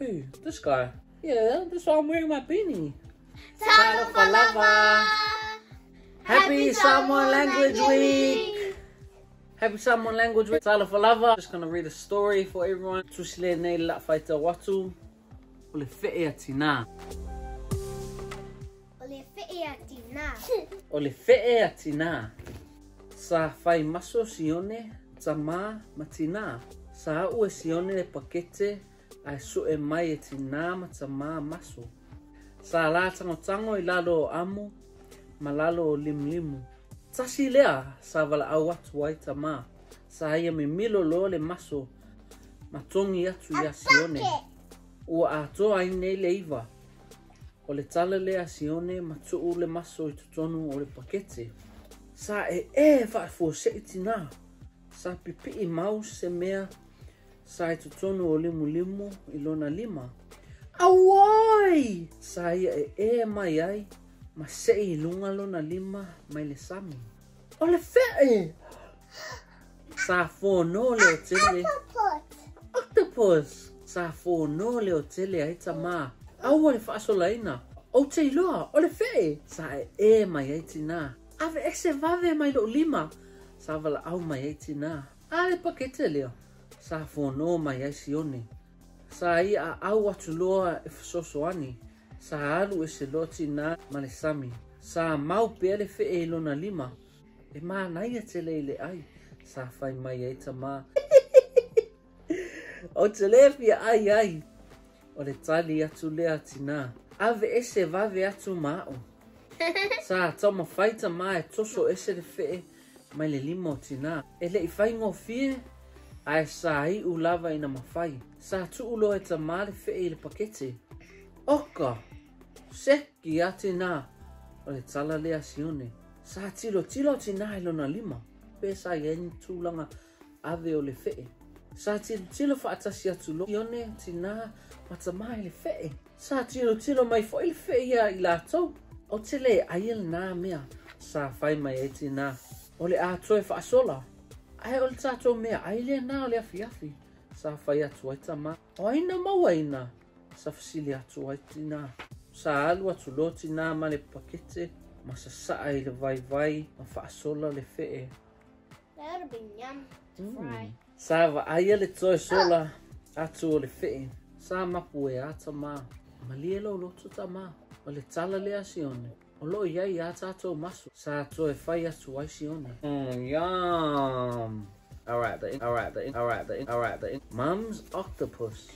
Who? This guy. Yeah, that's why I'm wearing my beanie. Talofa lava. Happy Samoan Language Week! Happy Samoan Language Week. Talofa lava. Just gonna read a story for everyone. Tusi lenei le laʻu faitau atu. O le feʻe a Tinā. O le feʻe a Tinā. O le feʻe a Tinā. Sa fai maso Sione, Tamā ma Tinā. Sa aʻu e Sione le pakete ae suʻe mai e Tinā ma Tamā maso. Sa la tagotago i lalo o amu ma lalo o limulimu. Tasi lea sa valaʻau atu ai Tamā. Sa ia mimilo loa le maso ma togi atu iā Sione. Ua atoa ai nei le 9. O le tala lea a Sione ma tuu le maso i totonu o le pakete. Sa ʻeʻe faafuaseʻi Tinā. Sa pipiʻi mau se mea sa i totonu o limulimu i lona lima. Auoi! Sa ia ʻeʻe mai ai ma seʻi i luga lona lima mai le sami. O le feʻe! Sa fono leotele. Octopus! Sa fono leotele ai Tamā. Aua le faasolaina. Ou te iloa, o le feʻe! Sa ʻeʻe mai ai Tinā. Aveese vave mai loʻu lima! Sa valaʻau mai ai Tinā. A le pakete lea. Sa fono mai ai Sione. Sa ia ʻaʻau atu loa e fesoasoani. Sa alu ese loa Tinā ma le sami. Sa mau pea le feʻe i lona lima. E manaia tele i le ʻai, sa fai mai ai Tamā. Ou te le fia ʻai ai. O le tali atu lea a Tinā. Aveese vave atu ma aʻu. Sa taumafai Tamā e toso ese le feʻe mai le lima o Tinā. E leʻi faigofie, ae sa iʻu lava ina mafai. Sa tuu loa e Tamā le feʻe i le pakete. Oka! Seki a Tinā! O le tala lea a Sione. Sa tilotilo Tinā i lona lima, pe sa i ai ni tulaga ave o le feʻe. Sa tilotilo faatasi atu loa Sione, Tinā, ma Tamā i le feʻe. Sa tilotilo mai foʻi le feʻe iā i latou. Ou te le ʻaia lenā mea, sa fai mai ai Tinā. O le a toe faasola. Ae o le tatou meaʻai lenā o le afiafi, sa fai atu ai Tamā. O ai na mauaina? Sa fesili atu ai Tinā. Sa alu atu loa Tinā ma le pakete ma sasaʻa i le vaivai ma faasola le feʻe. That'll be yum to fry. Sa vaaia le toe sola atu o le feʻe. Sa mapu e a Tamā. Malie lou loto Tamā. O le tala lea a Sione. O loo iai a tatou maso. Sa toe fai atu ai Sione. Yum! Alright, the, alright, the, alright, the, alright, the. Mum's octopus.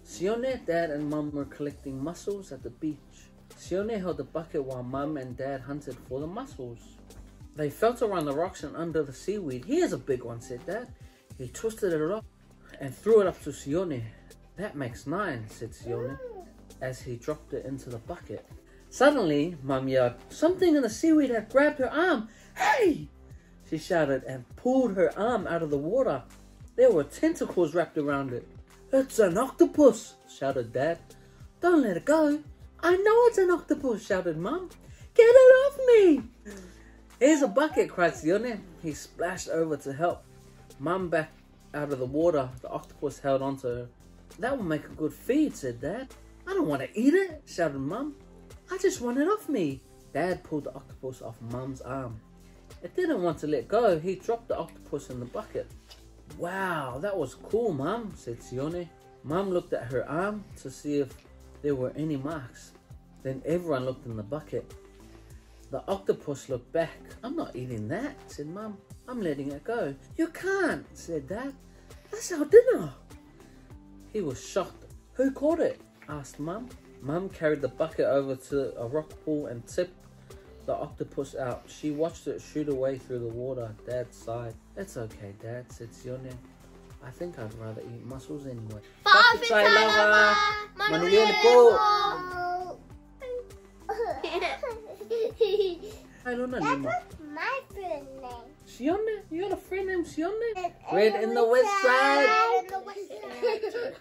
Sione, Dad and Mum were collecting mussels at the beach. Sione held the bucket while Mum and Dad hunted for the mussels. They felt around the rocks and under the seaweed. Here's a big one, said Dad. He twisted it up and threw it up to Sione. That makes 9, said Sione, as he dropped it into the bucket. Suddenly, Mum yelled, something in the seaweed had grabbed her arm. Hey! She shouted and pulled her arm out of the water. There were tentacles wrapped around it. It's an octopus, shouted Dad. Don't let it go. I know it's an octopus, shouted Mum. Get it off me! Here's a bucket, cried Sione. He splashed over to help Mum back out of the water. The octopus held onto her. That will make a good feed, said Dad. I don't want to eat it, shouted Mum. I just want it off me. Dad pulled the octopus off Mum's arm. It didn't want to let go. He dropped the octopus in the bucket. Wow, that was cool, Mum, said Sione. Mum looked at her arm to see if there were any marks. Then everyone looked in the bucket. The octopus looked back. I'm not eating that, said Mum. I'm letting it go. You can't, said Dad. That's our dinner. He was shocked. Who caught it? Asked Mum. Mum carried the bucket over to a rock pool and tipped the octopus out. She watched it shoot away through the water. Dad sighed. It's okay, Dad, said Sione. I think I'd rather eat mussels anyway. Fa'afetai lava! Manuia le po! Ai lona lima. That's my friend name. Sione? You got a friend named Sione? Red in the west side. Red in the west side.